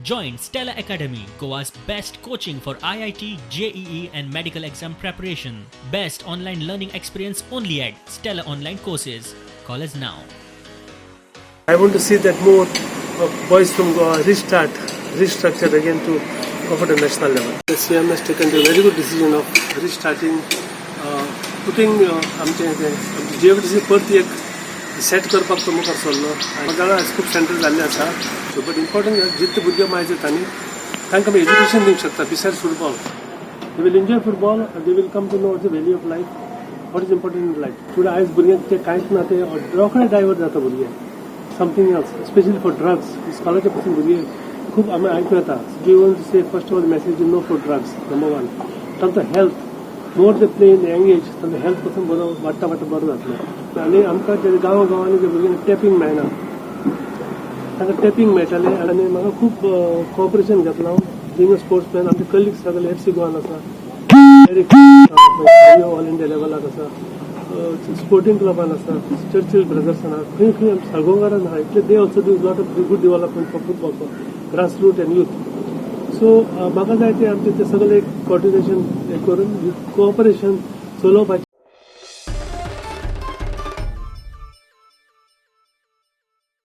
Join Stella Academy, Goa's best coaching for IIT, JEE, and medical exam preparation. Best online learning experience only at Stella Online Courses. Call us now. I want to see that more boys from Goa restart, restructure again to go for the national level. The CM has taken the very good decision of restarting, putting आमचे ते GFDC परत एक set करपाक तो मुखार सरलो. आनी जाणा, आयज खूब सेंटर जाल्ले आसा, बट इम्पॉर्टंट जितले भुरगे मायज येता न्ही, तांकां आमी एज्युकेशन दिवंक शकता. Beside football, they will enjoy football, they will come to know the value of life, what is important in life. फुडें आयज भुरग्यांक ते कांयच ना, ते रोखडे डायवर्ट जाता भुरगे something else, especially for drugs. स्कॉलाच्या पासून भुरगे खूब आमी आयकूं येता. We want to say, first of all, message, no for drugs, number one. तांचो health, more they play in young age, तांचो हेल्थ पासून बरो वाडटा वाडटा बरो जातलो. आनी आमकां जे गांवा गांवांनी जे भुरग्यांक टॅपींग मेळना, तांकां टॅपींग मेळटालें. आनी म्हाका खूब कॉपरेशन घेतलां हांव. बींग अ स्पोर्ट्समॅन, आमचे कलिग्स सगळे एफ सी गोवान आसा, ऑल इंडिया लेवलाक आसा, स्पोर्टींग क्लबान आसा, चर्चिल ब्रदर्सान आसा, खंय खंय साळगांवकारान आहा. इतले they also do lot of good development for football, for grass root and youth. So म्हाका जाय ते आमचे ते सगळे कॉर्डिनेशन करून कॉपरेशन चलोवपाचें.